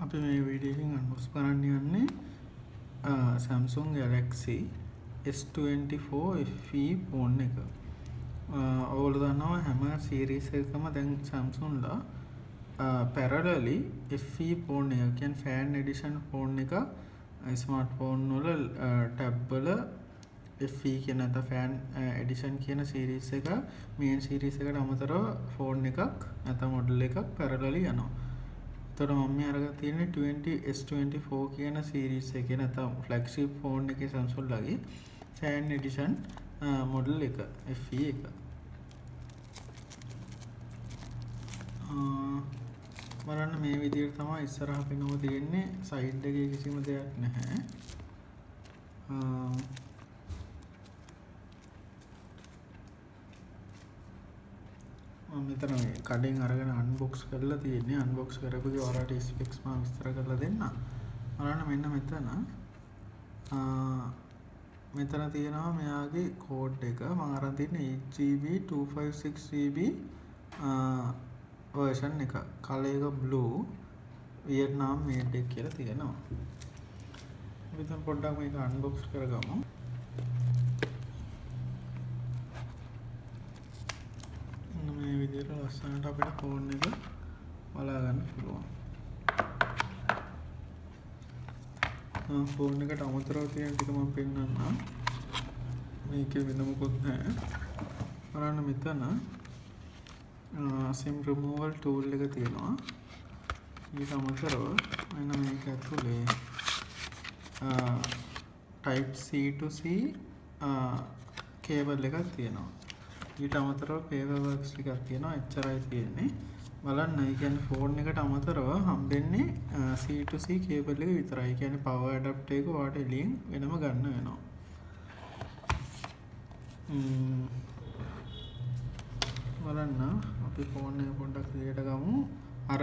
අපි මේ වීඩියෝ එකෙන් අන්බොක්ස් කරන්න යන්නේ Samsung Galaxy S24 FE phone එක. ඔයගොල්ලෝ දන්නවා හැම සීරීස් එකකම දැන් Samsung ලා පැරලලි FE phone එක කියන්නේ ෆෑන් එඩිෂන් ෆෝන් එක ස්මාර්ට්ෆෝන් වල ටැබ් වල FE කියන නැත්නම් ෆෑන් එඩිෂන් කියන සීරීස් එක මේන් සීරීස් එකට අමතරව ෆෝන් එකක් නැත්නම් මොඩල් එකක් පැරලලි යනවා. එතකොට මම මේ අරගෙන තියෙන්නේ S24 කියන සීරීස් එකේ නැත්නම් ෆ්ලැග්ෂිප් ෆෝන් එකේ Samsung ලගේ ෆෑන් එඩිෂන් මොඩල් එක FE එක. බලන්න මේ විදිහට තමයි ඉස්සරහ පෙනුම තියෙන්නේ. සයිඩ් එකේ කිසිම දෙයක් නැහැ. මම මෙතන මේ කඩෙන් අරගෙන අන්බොක්ස් කරලා තියෙන්නේ. අන්බොක්ස් කරපු එක ඔයාලට ස්පෙක්ස් මම විස්තර කරලා දෙන්නම්. බලන්න මෙන්න මෙතන මෙතන තියෙනවා මෙයාගේ කෝඩ් එක. මම අරන් තියන්නේ 8 GB 256 GB version එක. කලර් එක බ්ලූ, වියට්නාම් මේඩ් එක කියලා තියෙනවා. අපි දැන් පොඩ්ඩක් මේක අන්බොක්ස් කරගමු. මෙන්න මේ විදිහට ලස්සනට අපිට ෆෝන් එක බලා ගන්න පුළුවන්. ෆෝන් එකට අමතරව තියෙන ටික මම පෙන්නන්නම්. මේකේ වෙන මොකුත් නැහැ. බලන්න මෙතන SIM removal tool එක තියෙනවා. ඊට අමතරව මෙන්න මේක ඇතුලේ type C to C cable එකක් තියෙනවා. ඊට අමතරව paper works ටිකක් තියෙනවා. එච්චරයි තියෙන්නේ. බලන්න, ඒ කියන්නේ ෆෝන් එකට අමතරව හම්බෙන්නේ C to C cable එක විතරයි. ඒ කියන්නේ power adapter එක ඔයාලට එළියෙන් වෙනම ගන්න වෙනවා. බලන්න අපි ෆෝන් එක පොඩ්ඩක් එළියට ගමු. අර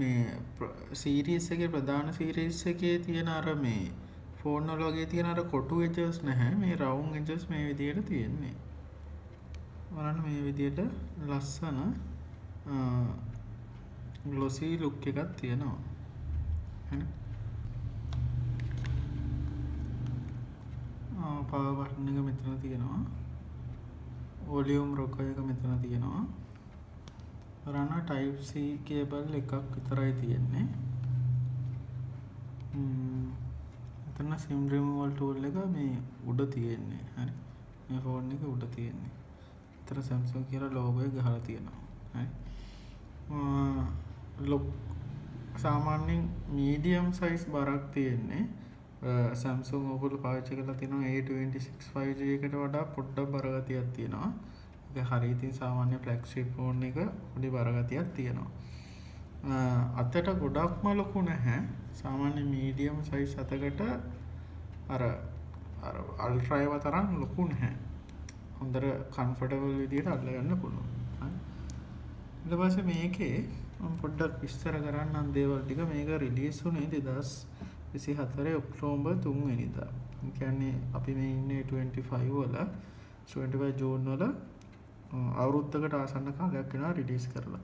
මේ සීරීස් එකේ ප්‍රධාන සීරීස් එකේ තියෙන අර මේ ෆෝන් වල වගේ තියෙන අර කොටු එජස් නැහැ. මේ රවුම් එජස් මේ විදියට තියෙන්නේ. බලන්න මේ විදියට ලස්සන ග්ලොසි ලුක් එකක් තියෙනවා. හරි. පවර් බටන් එක මෙතන තියෙනවා. වොලියුම් රොකර් එක මෙතන තියෙනවා. බලන්න type C cable එකක් විතරයි තියෙන්නේ. මෙතන SIM removal tool එක මේ උඩ තියෙන්නේ. හරි. මේ ෆෝන් එක උඩ තියෙන්නේ. මෙතන Samsung කියලා ලෝගෝ එක ගහලා තියෙනවා. හරි. ලොක් සාමාන්‍යයෙන් මීඩියම් සයිස් බරක් තියෙන්නේ. Samsung ඔයගොල්ලෝ පාවිච්චි කරලා තියෙනවා A26 5G එකට වඩා පොඩ්ඩක් බර ගතියක් තියෙනවා. ඒක හරි ඉතින් සාමාන්‍ය ෆ්ලැග්ෂිප් ෆෝන් එක පොඩි බර ගතියක් තියෙනවා. අතට ගොඩක්ම ලොකු නැහැ. සාමාන්‍ය මීඩියම් සයිස් අතකට අර අර අල්ට්‍රා ඒවා තරම් ලොකු නැහැ. හොඳට කම්ෆර්ටබල් විදියට අල්ලගන්න පුළුවන්. හරි. ඊට පස්සේ මේකේ මම පොඩ්ඩක් විස්තර කරන්නම් දේවල් ටික. මේක රිලීස් වුණේ 2024 ඔක්තෝබර් 3 වෙනිදා. ඒ කියන්නේ අපි මේ ඉන්නේ 25 වල, 25 ජූන් වල අවුරුද්දකට ආසන්න කාලයක් වෙනවා රිලීස් කරලා.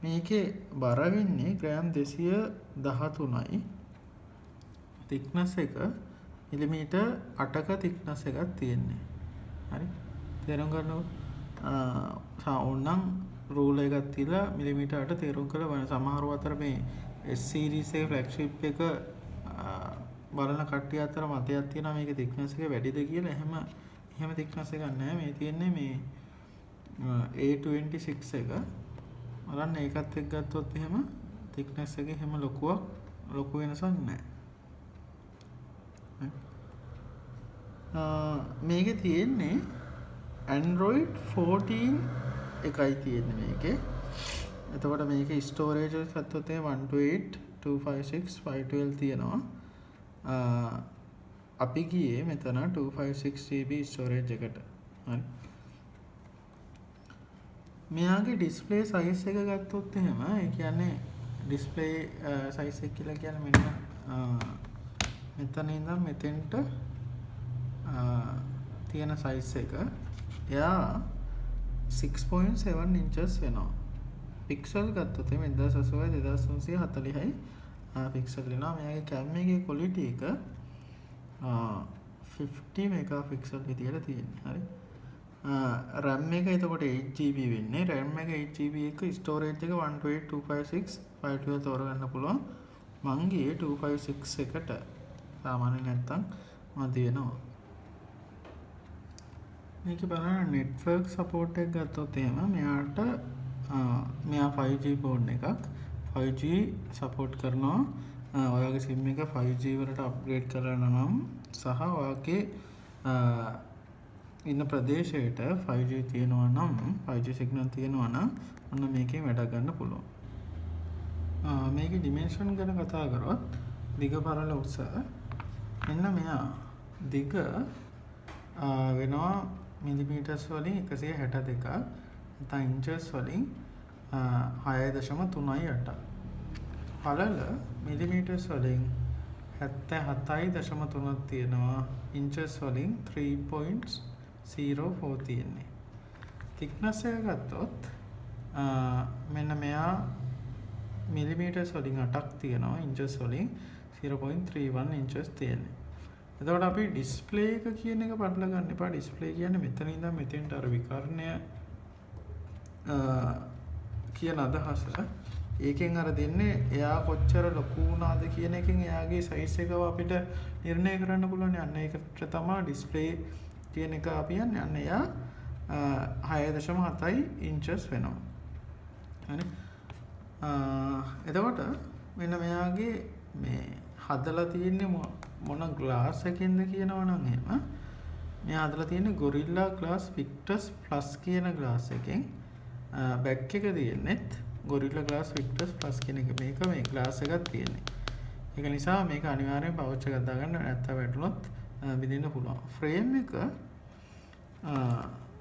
මේකේ බර වෙන්නේ ග්‍රෑම් 213යි. තික්නස් එක මිලිමීටර් 8ක තික්නස් එකක් තියෙන්නේ. හරි. තේරුම් ගන්නකො. ඕනනම් රූලර් එකක් තියලා මිලිමීටර් 8 තේරුම් කරලා බලන්න. සමහරව අතර මේ S series එකේ ෆ්ලැග්ෂිප් එක බලන කට්ටිය අතර මතයක් තියෙනවා මේකේ තික්නස් එක වැඩිද කියලා. එහෙම තික්නස් එකක් නෑ. මේ තියෙන්නේ මේ A26 එක. බලන්න ඒකත් එක්ක ගත්තොත් එහෙම තික්නස් එක එහෙම ලොකු වෙනසක් නෑ. මේකේ තියෙන්නේ Android 14 එකයි තියෙන්නේ මේකේ. එතකොට මේකේ ස්ටෝරේජ් එක ගත්තොත් එහෙම 128, 256, 512 තියෙනවා. අපි ගියේ මෙතන 256 GB storage එකට. හරි. මෙයාගේ ඩිස්ප්ලේ සයිස් එක ගත්තොත් එහෙම, ඒ කියන්නේ ඩිස්ප්ලේ සයිස් එක කියලා කියන්නේ මෙන්න මෙතන ඉඳන් මෙතෙන්ට තියෙන සයිස් එක. එයා 6.7 inches වෙනවා. පික්සල් ගත්තොත් එහෙම 1080 2340යි පික්සල් වෙනවා. මෙයාගේ කැම් එකේ ක්වොලිටි එක 50 මෙගාපික්සල් විදියට තියෙන්නේ. හරි. RAM එක එතකොට 8 GB වෙන්නේ. RAM එක 8 GB එක, ස්ටෝරේජ් එක 128, 256, 512 තෝරගන්න පුළුවන්. මං ගියේ 256 එකට. සාමාන්‍යයෙන් නැත්තම් මදි වෙනවා. මේකේ බලන්න නෙට්වර්ක් සපෝට් එක ගත්තොත් එහෙම මෙයාට මෙයා 5G phone එකක්. 5G support කරනවා. ඔයාගේ සිම් එක 5G වලට අප්ග්‍රේඩ් කරලා නම් සහ ඔයාගේ ඉන්න ප්‍රදේශයට 5G තියෙනවා නම්, 5G signal තියෙනවා නම් ඔන්න මේකෙන් වැඩ ගන්න පුළුවන්. මේකේ ඩිමෙන්ෂන් ගැන කතා කරොත්, දිග, පළල, උස, මෙන්න මෙයා දිග වෙනවා මිලිමීටර්ස් වලින් 162ක්, නැත්නම් ඉන්චස් වලින් 6.38ක්. පළල මිලිමීටර්ස් වලින් 77.3ක් තියෙනවා, ඉන්චස් වලින් 3.04 තියෙන්නේ. තික්නස් එක ගත්තොත් මෙන්න මෙයා මිලිමීටර්ස් වලින් 8ක් තියෙනවා, ඉන්චස් වලින් 0.31 ඉන්චස් තියෙන්නේ. එතකොට අපි ඩිස්ප්ලේ එක කියන එක පටල ගන්න එපා. ඩිස්ප්ලේ කියන්නේ මෙතන ඉඳන් මෙතෙන්ට අර විකර්ණය කියන අදහස. ඒකෙන් අර දෙන්නේ එයා කොච්චර ලොකු වුණාද කියන එකෙන් එයාගේ සයිස් එක අපිට නිර්ණය කරන්න පුළුවන්. අන්න ඒකට තමයි ඩිස්ප්ලේ කියන එක අපි යන්නේ. අන්න එයා 6.7 ඉන්චස් වෙනවා. හරි. එතකොට මෙන්න මෙයාගේ මේ හදලා තියෙන්නේ මොන ග්ලාස් එකකින්ද කියනවා නම් එහෙම, මෙයා හදලා තියෙන්නේ Gorilla Glass Victus Plus කියන ග්ලාස් එකෙන්. බැක් එක තියෙන්නෙත් Gorilla Glass Victus Plus කියන එක. මේක මේ ග්ලාස් එකක් තියෙන්නේ. ඒක නිසා මේක අනිවාර්යෙන් පවුච් එකක් දාගන්න, නැත්තම් වැටුනොත් බිඳින්න පුළුවන්. ෆ්‍රේම් එක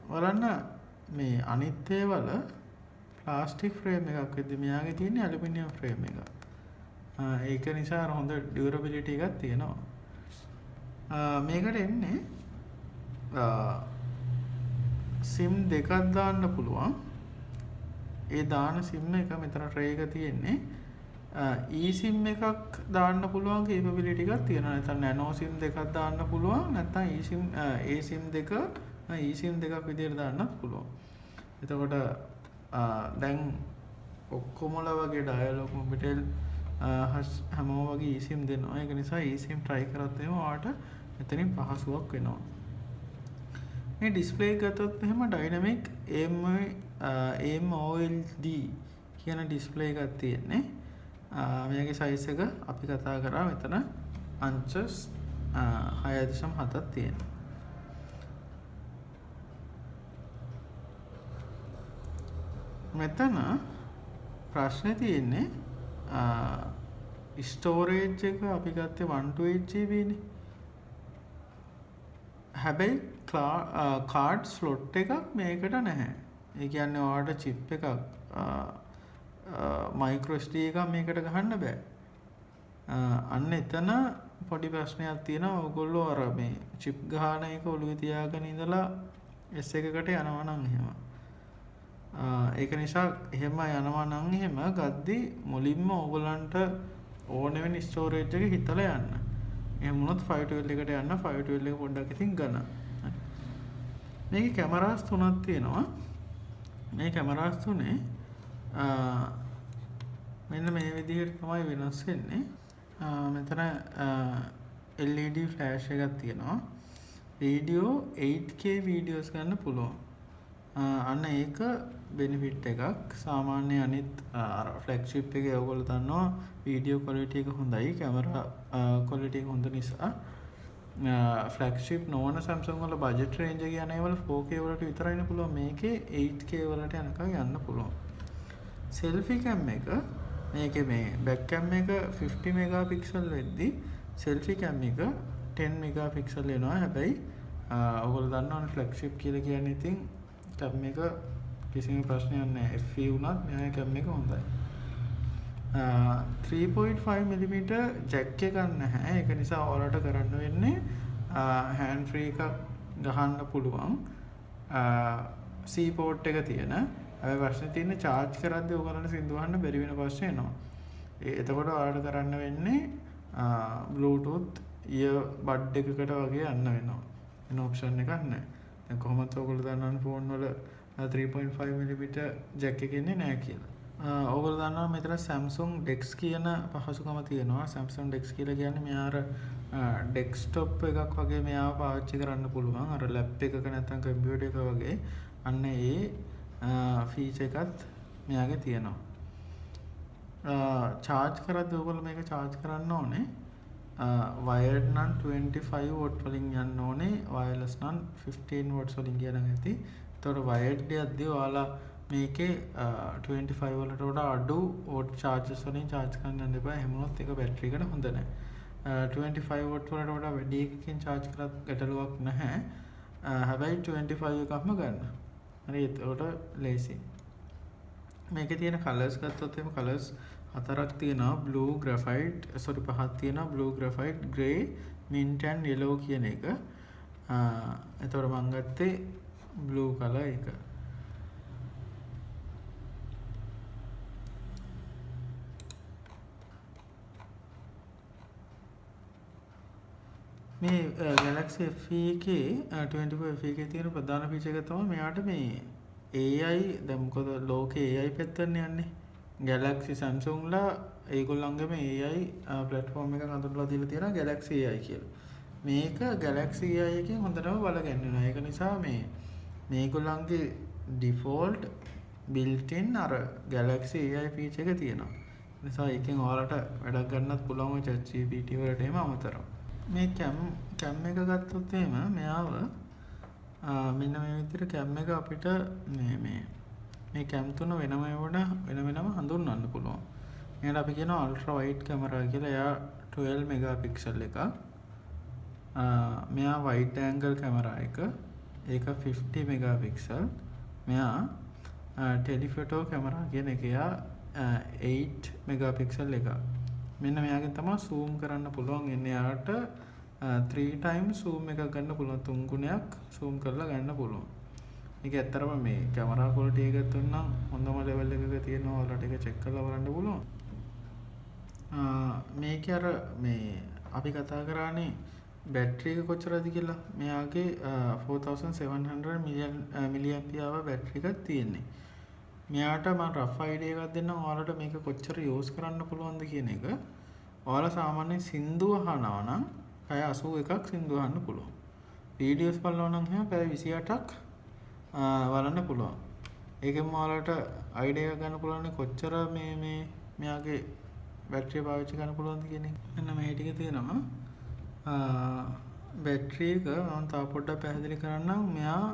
බලන්න, මේ අනිත් ඒවල ප්ලාස්ටික් ෆ්‍රේම් එකක් වෙද්දි මෙයාගේ තියෙන්නේ ඇලුමිනියම් ෆ්‍රේම් එකක්. ඒක නිසා අර හොඳ ඩියුරබිලිටි එකක් තියෙනවා. මේකට එන්නේ සිම් දෙකක් දාන්න පුළුවන්. ඒ දාන සිම් එක මෙතන ට්‍රේ එක තියෙන්නේ. E-SIM එකක් දාන්න පුළුවන් කේපබිලිටි එකක් තියෙනවා. නැත්නම් නැනෝ සිම් දෙකක් දාන්න පුළුවන්. නැත්නම් E-SIM, ඒ සිම් දෙක E-SIM දෙකක් විදියට දාන්නත් පුළුවන්. එතකොට දැන් ඔක්කොමලා වගේ ඩයලොග්, මොබිටෙල් හැමෝම වගේ E-SIM දෙනවා. ඒක නිසා E-SIM try කරත් එහෙම ඔයාට මෙතනින් පහසුවක් වෙනවා. මේ ඩිස්ප්ලේ එක ගත්තොත් එහෙම ඩයිනමික් AMOLED කියන ඩිස්ප්ලේ එකක් තියෙන්නේ. මෙයාගේ සයිස් එක අපි කතා කරා, මෙතන අංචස් 6.7ක් තියෙනවා. මෙතන ප්‍රශ්නේ තියෙන්නේ ස්ටෝරේජ් එක අපි ගත්තේ 128 GB නේ. හැබැයි කාඩ් ස්ලොට් එකක් මේකට නැහැ. ඒ කියන්නේ ඔයාලට චිප් එකක්, මයික්‍රෝ SD එකක් මේකට ගහන්න බෑ. අන්න එතන පොඩි ප්‍රශ්නයක් තියෙනවා. ඔයගොල්ලෝ අර මේ චිප් ගහන එක ඔළුවේ තියාගෙන ඉඳලා S එකකට යනවා නම් එහෙම. ඒක නිසා එහෙම යනවා නම් එහෙම ගද්දි මුලින්ම ඕගොල්ලන්ට ඕන වෙන ස්ටෝරේජ් එක හිතලා යන්න. එහෙම වුණොත් 512 එකට යන්න. 512 එක පොඩ්ඩක් ඉතින් ගණන්. මේකේ කැමරාස් තුනක් තියෙනවා. මේ කැමරාස් තුනේ මෙන්න මේ විදිහට තමයි වෙනස් වෙන්නේ. මෙතන LED flash එකක් තියෙනවා. වීඩියෝ 8K videos ගන්න පුළුවන්. අන්න ඒක බෙනිෆිට් එකක්. සාමාන්‍ය අනිත් අර ෆ්ලැග්ෂිප් එකේ ඔයගොල්ලෝ දන්නවා වීඩියෝ ක්වොලිටි එක හොඳයි, කැමරා ක්වොලිටි එක හොඳ නිසා ෆ්ලැග්ෂිප් නොවන Samsung වල බජට් රේන්ජ් එක යන ඒවල 4K වලට විතරයි යන්න පුළුවන්. මේකේ 8K වලට යනකම් යන්න පුළුවන්. සෙල්ෆි කැම් එක මේකේ මේ බැක් කැම් එක 50 මෙගාපික්සල් වෙද්දි සෙල්ෆි කැම් එක 10 මෙගාපික්සල් වෙනවා. හැබැයි ඔයගොල්ලෝ දන්නවනේ ෆ්ලැග්ෂිප් කියලා කියන්නේ ඉතින් කැම් එක කිසිම ප්‍රශ්නයක් නැහැ. FE වුණත් මෙයාගේ කැම් එක හොඳයි. 3.5 mm ජැක් එකක් නැහැ. ඒක නිසා ඔයාලට කරන්න වෙන්නේ හෑන්ඩ් ෆ්‍රී එකක් ගහන්න පුළුවන්. C port එක තියෙන. හැබැයි ප්‍රශ්නේ තියෙන්නේ චාර්ජ් කරද්දී ඔයගොල්ලන්ට සින්දු අහන්න බැරි වෙන ප්‍රශ්නේ එනවා. ඒ එතකොට ඔයාලට කරන්න වෙන්නේ Bluetooth year බඩ් එකකට වගේ යන්න වෙනවා. වෙන ඔප්ෂන් එකක් නැහැ. දැන් කොහොමත් ඔයගොල්ලෝ දන්නවනේ ෆෝන් වල 3.5 mm ජැක් එක එන්නේ නැහැ කියලා. ඔයගොල්ලෝ දන්නවා මෙතන Samsung DeX කියන පහසුකම තියෙනවා. Samsung DeX කියලා කියන්නේ මෙයා අර ඩෙස්ක්ටොප් එකක් වගේ මෙයාව පාවිච්චි කරන්න පුළුවන්. අර ලැප් එකක නැත්නම් කම්පියුටර් එක වගේ. අන්න ඒ ෆීචර් එකත් මෙයාගේ තියෙනවා. චාර්ජ් කරද්දී ඔයගොල්ලෝ මේක චාර්ජ් කරන්න ඕනේ වයර්ඩ් නම් 25 what වලින් යන්න ඕනේ, වයර්ලස් නම් 15 වොට්ස් වලින් ගියා නම් ඇති. එතකොට වයර්ඩ් යද්දී ඔයාලා මේකේ 25 වලට වඩා අඩු what charges වලින් චාර්ජ් කරන්න යන්න එපා. එහෙම වුණොත් ඒක බැටරි එකට හොඳ නෑ. 25 what වලට වඩා වැඩි එකකින් චාර්ජ් කරත් ගැටලුවක් නැහැ. හැබැයි 25 එකක්ම ගන්න. හරි, එතකොට ලේසි. මේකේ තියෙන කලර්ස් ගත්තොත් එහෙම කලර්ස් හතරක් තියෙනවා. බ්ලූ, ග්‍රැෆයිට්, සෝරි පහක් තියෙනවා. Blue, graphite, grey, mint and yellow කියන එක. එතකොට මං ගත්තේ බ්ලූ කලර් එක. මේ Galaxy FE එකේ 24 FE එකේ තියෙන ප්‍රධාන ෆීචර් එක තමයි මෙයාට මේ AI. දැන් මොකද ලෝකේ AI පැත්තටනේ යන්නේ. Galaxy Samsung ලා ඒගොල්ලන්ගේම AI platform එකක් හඳුන්වලා දීලා තියෙනවා Galaxy AI කියලා. මේක Galaxy AI එකෙන් හොඳටම බල ගැන්වෙනවා. ඒක නිසා මේ මේගොල්ලන්ගේ ඩිෆෝල්ට් බිල්ට් ඉන් අර Galaxy AI feature එක තියෙනවා. ඒ නිසා ඒකෙන් ඔයාලට වැඩක් ගන්නත් පුළුවන් ඔය ChatGPT වලට එහෙම අමතරව. මේ කැම් කැම් එක ගත්තොත් එහෙම මෙයාව මෙන්න මේ විදිහට කැම් එක අපිට මේ මේ මේ කැම් තුන වෙනම වෙන වෙනම හඳුන්වන්න පුළුවන්. මේකට අපි කියනවා අල්ට්‍රා වයිඩ් කැමරා කියලා. එයා 12 මෙගාපික්සල් එකක්. මෙයා වයිඩ් ඇන්ගල් කැමරා එක. ඒක 50 මෙගාපික්සල්. මෙයා ටෙලිෆොටෝ කැමරා කියන එක. එයා 8 මෙගාපික්සල් එකක්. මෙන්න මෙයාගෙන් තමයි සූම් කරන්න පුළුවන්. එන්නේ එයාට 3 times zoom එකක් ගන්න පුළුවන්. තුන් ගුණයක් සූම් කරලා ගන්න පුළුවන්. මේක ඇත්තටම මේ කැමරා ක්වොලිටි එක ගත්තොත් නම් හොඳම ලෙවල් එකක තියෙනවා. ඔයාලට ඒක චෙක් කරලා බලන්න පුළුවන්. මේකේ අර මේ අපි කතා කරානේ බැටරි එක කොච්චරද කියලා. මෙයාගේ 4700 මිලියම්පියර් අවර් බැටරි එකක් තියෙන්නේ. මෙයාට මම රෆ් අයිඩියා එකක් දෙන්නම් ඔයාලට මේක කොච්චර යූස් කරන්න පුළුවන්ද කියන එක. ඔයාලා සාමාන්‍යයෙන් සින්දු අහනවා නම් පැය 81ක් සින්දු අහන්න පුළුවන්. වීඩියෝස් බලනවා නම් එහෙම පැය 28ක් බලන්න පුළුවන්. ඒකෙන් ඔයාලට අයිඩියා එකක් ගන්න පුළුවන් කොච්චර මේ මේ මෙයාගේ බැටරිය පාවිච්චි කරන්න පුළුවන්ද කියන එක. මෙන්න මේ ටික තියෙනවා. බැටරි එක මම තව පොඩ්ඩක් පැහැදිලි කරන්නම්. මෙයා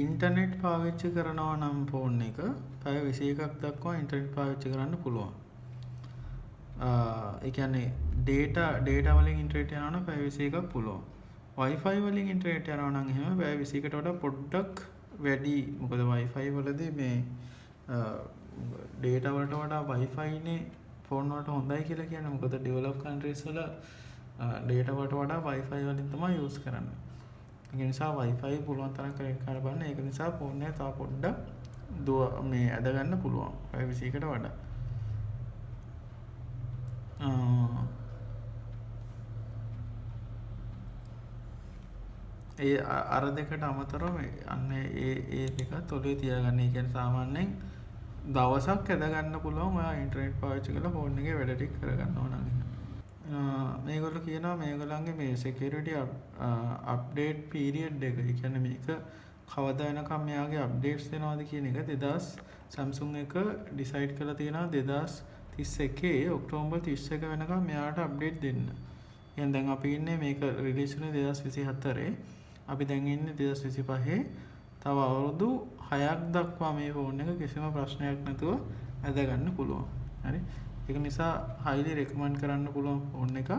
ඉන්ටර්නෙට් පාවිච්චි කරනවා නම් ෆෝන් එක පැය 21ක් දක්වා ඉන්ටර්නෙට් පාවිච්චි කරන්න පුළුවන්. ඒ කියන්නේ ඩේටා ඩේටා වලින් ඉන්ටර්නෙට් යනවා නම් පැය 21ක් පුළුවන්. Wi-Fi වලින් ඉන්ටර්නෙට් යනවා නම් එහෙම පැය 21ට වඩා පොඩ්ඩක් වැඩි. මොකද Wi-Fi වලදී මේ ඩේටා වලට වඩා Wi-Fi නේ ෆෝන් වලට හොඳයි කියලා කියන්නේ. මොකද ඩෙවලොප් කන්ට්‍රීස් වල ඩේටා වලට වඩා Wi-Fi වලින් තමයි යූස් කරන්නේ. ඒ නිසා Wi-Fi පුළුවන් තරම් කනෙක්ට් කරන්න බලන්න. ඒක නිසා ෆෝන් එක තව පොඩ්ඩක් දුව මේ ඇද ගන්න පුළුවන් පැය 21කට වඩා. ඒ අර දෙකට අමතරව අන්න ඒ ඒ දෙකත් ඔළුවේ තියාගන්න. ඒ කියන්නේ සාමාන්‍යයෙන් දවසක් ඇද ගන්න පුළුවන් ඔයා ඉන්ටර්නෙට් පාවිච්චි කරලා ෆෝන් එකේ වැඩ ටික කරගන්න ඕන නම්. මේගොල්ලෝ කියනවා මේගොල්ලන්ගේ මේ සිකියුරිටි අප්ඩේට් පීරියඩ් එක. ඒ කියන්නේ මේක කවදා වෙනකම් මෙයාගේ අප්ඩේට්ස් දෙනවද කියන එක 2000 Samsung එක ඩිසයිඩ් කරලා තියෙනවා 2031 ඔක්තෝබර් 31 වෙනකම් මෙයාට අප්ඩේට් දෙන්න. කියන්නේ දැන් අපි ඉන්නේ මේක රිලීස් වුණේ 2024. අපි දැන් ඉන්නේ 2025. තව අවුරුදු 6ක් දක්වා මේ ෆෝන් එක කිසිම ප්‍රශ්නයක් නැතුව ඇද ගන්න පුළුවන්. හරි. ඒක නිසා හයිලි රෙකමන්ඩ් කරන්න පුළුවන් ෆෝන් එකක්.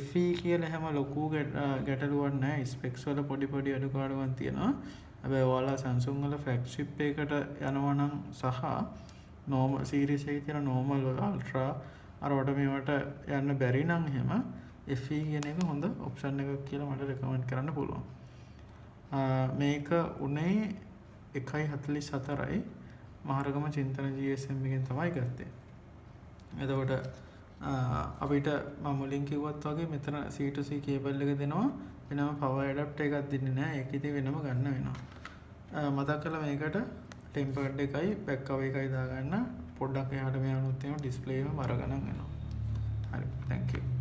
FE කියලා එහෙම ලොකු ගැටලුවක් නැහැ. ස්පෙක්ස් වල පොඩි පොඩි අඩුපාඩුවක් තියෙනවා. හැබැයි ඔයාලා Samsung වල ෆ්ලැග්ෂිප් එකකට යනවා නම් සහ නෝමල් සීරීස් එකේ තියෙන නෝමල් අල්ට්‍රා අරවට මේවට යන්න බැරි නම් එහෙම FE කියන එක හොඳ ඔප්ෂන් එකක් කියලා මට රෙකමන්ඩ් කරන්න පුළුවන්. මේක උනේ 1.44යි. මහරගම චින්තන GSM එකෙන් තමයි ගත්තේ. එතකොට අපිට මම මුලින් කිව්වත් වගේ මෙතන C to C cable එක දෙනවා. වෙනම පවර් ඇඩැප්ටර් එකක් දෙන්නේ නැහැ. ඒක ඉතින් වෙනම ගන්න වෙනවා. මතක් කළා මේකට ටෙම්පර්ඩ් එකයි බැක් කවර් එකයි දාගන්න. පොඩ්ඩක් එහාට මෙහා වුණොත් එහෙම ඩිස්ප්ලේ එකම බර ගණන් වෙනවා. හරි, thank you.